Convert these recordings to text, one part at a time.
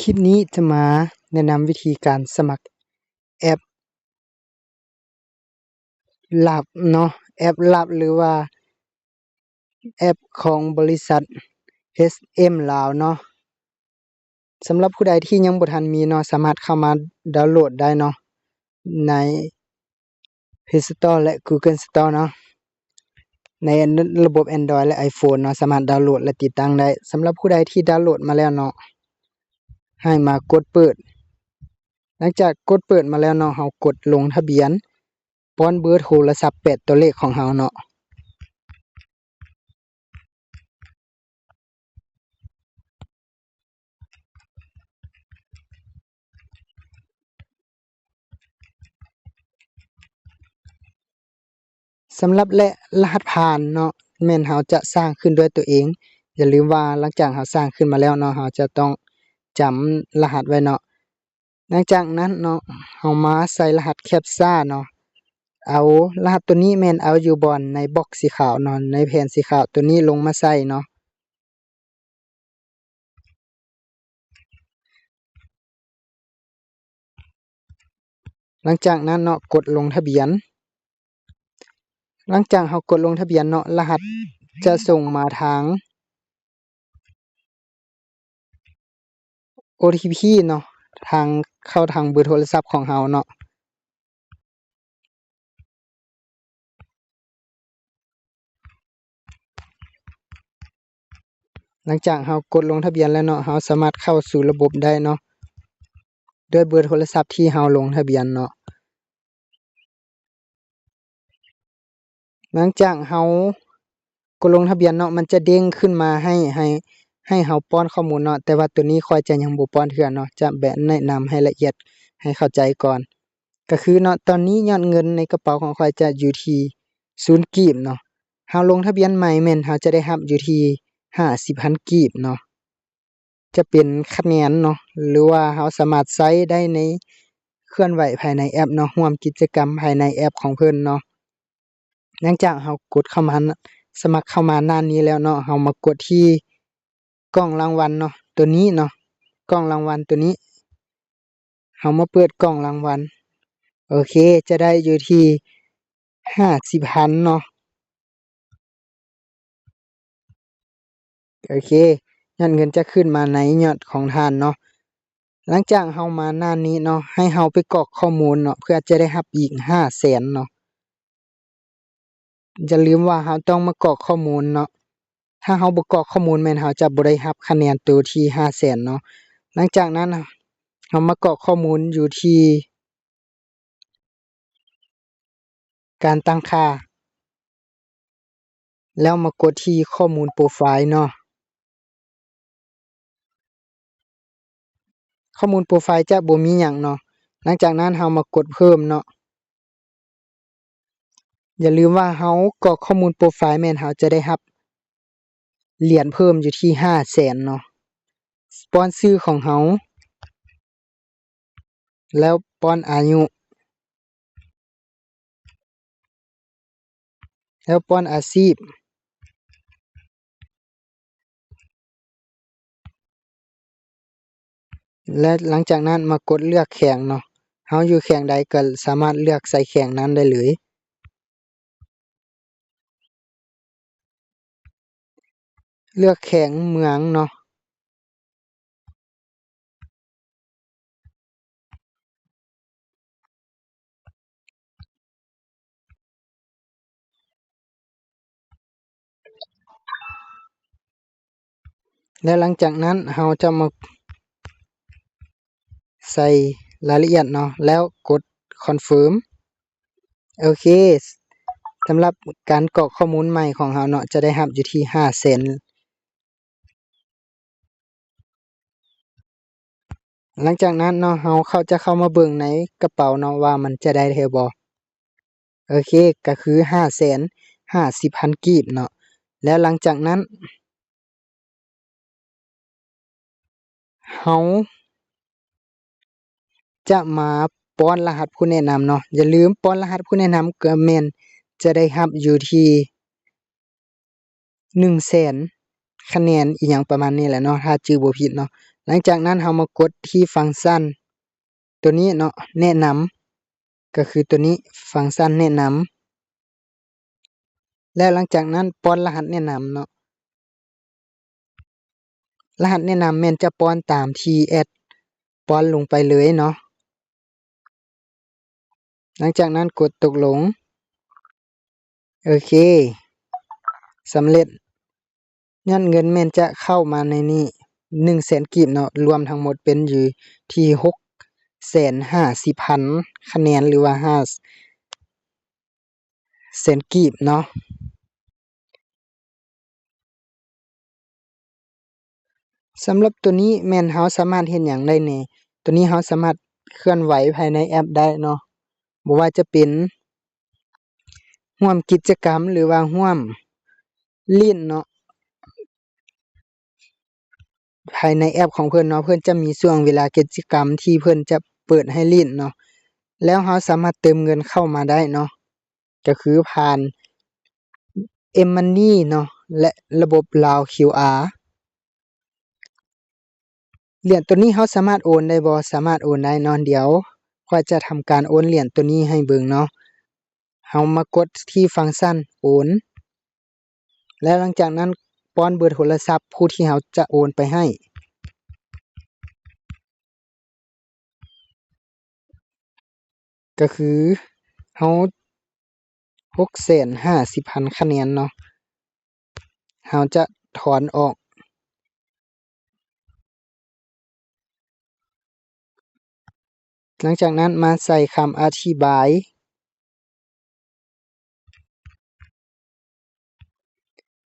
ຄລິບນີ້ຈະມາແນະນຳວິທີການສະໝັກແອັບລັບເນາະ, ແອັບລັບ ຫຼືວ່າແອັບຂອງບໍລິສັດເອັດເອັມລາວເນາະ. ສຳລັບຜູ້ໃດທີ່ຍັງບໍ່ທັນມີເນາະ, ສາມາດເຂົ້າມາດາວໂຫຼດໄດ້ເນາະ ໃນ Play Store ແລະ Google Store ເນາະ, ໃນລະບົບ Android ແລະ iPhone ເນາະ, ສາມາດດາວໂຫຼດ ແລະ ຕິດຕັ້ງໄດ້. ສຳລັບຜູ້ໃດທີ່ດາວໂຫຼດມາແລ້ວເນາະ, ໃຫ້ມາກົດເປີດ. ຫຼັງຈາກກົດເປີດມາແລ້ວເນາະ, ເຮົາກົດລົງທະບຽນ, ປ້ອນເບີໂທລະສັບແປດຕົວເລກຂອງເຮົາເນາະ. ສຳລັບ ແລະ ລະຫັດຜ່ານເນາະ, ແມ່ນເຮົາຈະສ້າງຂຶ້ນດ້ວຍຕົວເອງ. ຢ່າລືມວ່າຫຼັງຈາກເຮົາສ້າງຂຶ້ນມາແລ້ວເນາະ, ເຮົາຈະຕ້ອງຈຳລະຫັດໄວ້ເນາະ. ຫຼັງຈາກນັ້ນເນາະ, ເຮົາມາໃສ່ລະຫັດແຄັບຊາເນາະ. ເອົາລະຫັດຕົວນີ້ແມ່ນເອົາຢູ່ບ່ອນໃນບັອກສີຂາວເນາະ, ໃນແຜ່ນສີຂາວຕົວນີ້ລົງມາໃສ່ເນາະ. ຫຼັງຈາກນັ້ນເນາະ, ກົດລົງທະບຽນ. ຫຼັງຈາກເຮົາກົດລົງທະບຽນເນາະ, ລະຫັດຈະສົ່ງມາທາງ ໂອທີພີ ເນາະ, ທາງ ເຂົ້າທາງເບີໂທລະສັບຂອງເຮົາເນາະ. ຫຼັງຈາກເຮົາກົດລົງທະບຽນແລ້ວເນາະ, ເຮົາສາມາດເຂົ້າສູ່ລະບົບໄດ້ເນາະ ດ້ວຍເບີໂທລະສັບທີ່ເຮົາລົງທະບຽນເນາະ. ຫຼັງຈາກເຮົາກົດລົງທະບຽນເນາະ, ມັນຈະເດ້ງຂຶ້ນມາໃຫ້ ໃຫ້ ໃຫ້ເຮົາປ້ອນຂໍ້ມູນເນາະ, ແຕ່ວ່າໂຕນີ້ຂ້ອຍຈະຍັງບໍ່ປ້ອນເທື່ອເນາະ, ຈະແບບແນະນຳໃຫ້ລະອຽດໃຫ້ເຂົ້າໃຈກ່ອນ. ກະຄືເນາະ, ຕອນນີ້ຍອດເງິນໃນກະເປົາຂອງຂ້ອຍຈະຢູ່ທີ່ສູນກີບເນາະ. ເຮົາລົງທະບຽນໃໝ່ແມ່ນເຮົາຈະໄດ້ຮັບຢູ່ທີ່ຫ້າສິບພັນກີບເນາະ. ຈະເປັນຄະແນນເນາະ ຫຼືວ່າເຮົາສາມາດໃຊ້ໄດ້ໃນເຄື່ອນໄຫວພາຍໃນແອັບເນາະ, ຮ່ວມກິດຈະກຳພາຍໃນແອັບຂອງເພິ່ນເນາະ. ຫຼັງຈາກເຮົາກົດເຂົ້າມາ ສະໝັກເຂົ້າມາໜ້ານີ້ແລ້ວເນາະ, ເຮົາມາກົດທີ່ກ່ອງລາງວັນເນາະ, ໂຕນີ້ເນາະ, ກ່ອງລາງວັນໂຕນີ້. ເຮົາມາເປີດກ່ອງລາງວັນ. ໂອເຄ, ຈະໄດ້ຢູ່ທີ່ຫ້າສິບພັນເນາະ. ໂອເຄ, ຍອດເງິນຈະຂຶ້ນມາໃນຍອດຂອງທ່ານເນາະ. ຫຼັງຈາກເຮົາມາໜ້ານີ້ເນາະ, ໃຫ້ເຮົາໄປກອກຂໍ້ມູນເນາະ, ເພື່ອຈະໄດ້ຮັບອີກຫ້າແສນເນາະ. ຢ່າລືມວ່າເຮົາຕ້ອງມາກອກຂໍ້ມູນເນາະ. ຖ້າເຮົາບໍ່ກອກຂໍ້ມູນ ແມ່ນເຮົາຈະບໍ່ໄດ້ຮັບຄະແນນໂຕທີ່ຫ້າແສນເນາະ. ຫຼັງຈາກນັ້ນ ເຮົາມາກອກຂໍ້ມູນຢູ່ທີ່ ການຕັ້ງຄ່າ ແລ້ວມາກົດທີ່ຂໍ້ມູນໂປຣໄຟລ໌ເນາະ. ຂໍ້ມູນໂປຣໄຟລ໌ຈະບໍ່ມີຫຍັງເນາະ. ຫຼັງຈາກນັ້ນເຮົາມາກົດເພີ່ມເນາະ. ຢ່າລືມວ່າເຮົາກອກຂໍ້ມູນໂປຣໄຟລ໌ແມ່ນເຮົາຈະໄດ້ຮັບຫຼຽນເພີ່ມຢູ່ທີ່ຫ້າແສນເນາະ. ປ້ອນຊື່ຂອງເຮົາ ແລ້ວປ້ອນອາຍຸ ແລ້ວປ້ອນອາຊີບ ແລະ ຫຼັງຈາກນັ້ນມາກົດເລືອກແຂວງເນາະ. ເຮົາຢູ່ແຂວງໃດກໍສາມາດເລືອກໃສ່ແຂວງນັ້ນໄດ້ເລີຍ. ເລືອກແຂວງເມືອງເນາະ. ແລະ ຫຼັງຈາກນັ້ນເຮົາຈະມາໃສ່ລາຍລະອຽດເນາະ ແລ້ວກົດຄອນເຟີມ. ໂອເຄ, ສຳລັບການກອກຂໍ້ມູນໃໝ່ຂອງເຮົາເນາະ ຈະໄດ້ຮັບຢູ່ທີ່ຫ້າແສນ. ຫຼັງຈາກນັ້ນເນາະ ເຮົາເຂົ້າ ຈະເຂົ້າມາເບິ່ງໃນກະເປົາເນາະ ວ່າມັນຈະໄດ້ແທ້ບໍ່. ໂອເຄ, ກໍຄືຫ້າແສນຫ້າສິບພັນກີບເນາະ. ແລ້ວຫຼັງຈາກນັ້ນ ເຮົາຈະມາປ້ອນລະຫັດຜູ້ແນະນຳເນາະ. ຢ່າລືມປ້ອນລະຫັດຜູ້ແນະນຳ ກໍແມ່ນຈະໄດ້ຮັບຢູ່ທີ່ ໜຶ່ງແສນຄະແນນ ອີ່ຫຍັງປະມານນີ້ແຫຼະເນາະ ຖ້າຈື່ບໍ່ຜິດເນາະ. ຫຼັງຈາກນັ້ນເຮົາມາກົດທີ່ຟັງຊັນໂຕນີ້ເນາະ ແນະນຳ ກໍຄືໂຕນີ້ ຟັງຊັນແນະນຳ ແລ້ວຫຼັງຈາກນັ້ນປ້ອນລະຫັດແນະນຳເນາະ. ລະຫັດແນະນຳແມ່ນຈະປ້ອນຕາມທີ່ແອັດປ້ອນລົງໄປເລີຍເນາະ. ຫຼັງຈາກນັ້ນກົດຕົກລົງ. ໂອເຄ ສຳເລັດ. ຍອດເງິນແມ່ນຈະເຂົ້າມາໃນນີ້ ໜຶ່ງແສນກີບເນາະ, ລວມທັງໝົດເປັນຢູ່ທີ່ຫົກແສນຫ້າສິບພັນຄະແນນ ຫຼືວ່າຫ້າແສນກີບເນາະ. ສຳລັບໂຕນີ້ແມ່ນເຮົາສາມາດເຮັດຫຍັງໄດ້ແດ່? ໂຕນີ້ເຮົາສາມາດເຄື່ອນໄຫວພາຍໃນແອັບໄດ້ເນາະ, ບໍ່ວ່າຈະເປັນຮ່ວມກິດຈະກຳ ຫຼືວ່າຮ່ວມຫຼິ້ນເນາະ. ພາຍໃນແອັບຂອງເພິ່ນເນາະ, ເພິ່ນຈະມີຊ່ວງເວລາກິດຈະກຳທີ່ເພິ່ນຈະເປີດໃຫ້ຫຼິ້ນເນາະ, ແລ້ວເຮົາສາມາດເຕີມເງິນເຂົ້າມາໄດ້ເນາະ, ກໍຄືຜ່ານ M-Money ເນາະ ແລະ ລະບົບ Lao QR. ຫຼຽນໂຕນີ້ເຮົາສາມາດໂອນໄດ້ບໍ່? ສາມາດໂອນໄດ້ເນາະ. ດຽວຂ້ອຍຈະທຳການໂອນຫຼຽນໂຕນີ້ໃຫ້ເບິ່ງເນາະ. ເຮົາມາກົດທີ່ຟັງຊັນໂອນ ແລ້ວຫຼັງຈາກນັ້ນປ້ອນເບີໂທລະສັບຜູ້ທີ່ເຮົາຈະໂອນໄປໃຫ້ ກໍຄືເຮົາ ຫົກແສນຫ້າສິບພັນຄະແນນເນາະ, ເຮົາຈະຖອນອອກ. ຫຼັງຈາກນັ້ນມາໃສ່ຄຳອະທິບາຍ.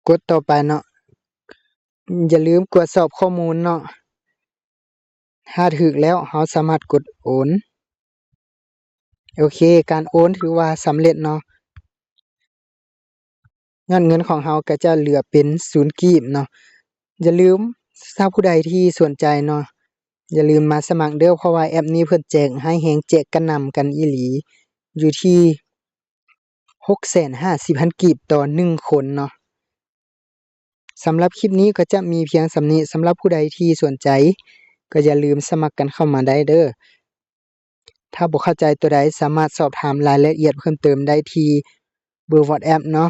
ກົດຕໍ່ໄປເນາະ, ຢ່າລືມກວດສອບຂໍ້ມູນເນາະ. ຖ້າຖືກແລ້ວເຮົາສາມາດກົດໂອນ. ໂອເຄ ການໂອນຖືວ່າສຳເລັດເນາະ. ຍອດເງິນຂອງເຮົາກໍຈະເຫຼືອເປັນສູນກີບເນາະ. ຢ່າລືມ ຖ້າຜູ້ໃດທີ່ສົນໃຈເນາະ, ຢ່າລືມມາສະໝັກເດີ້, ເພາະວ່າແອັບນີ້ເພິ່ນແຈກຮ້າຍແຮງ, ແຈກກະໜ່ຳກັນອີ່ຫຼີ, ຢູ່ທີ່ຫົກແສນຫ້າສິບພັນກີບຕໍ່ໜຶ່ງຄົນເນາະ. ສຳລັບຄລິບນີ້ກໍຈະມີພຽງສ່ຳນີ້. ສຳລັບຜູ້ໃດທີ່ສົນໃຈ ກໍຢ່າລືມສະໝັກກັນເຂົ້າມາໄດ້ເດີ້. ຖ້າບໍ່ເຂົ້າໃຈຕົວໃດ ສາມາດສອບຖາມລາຍລະອຽດເພີ່ມເຕີມໄດ້ທີ່ເບີ WhatsApp ເນາະ.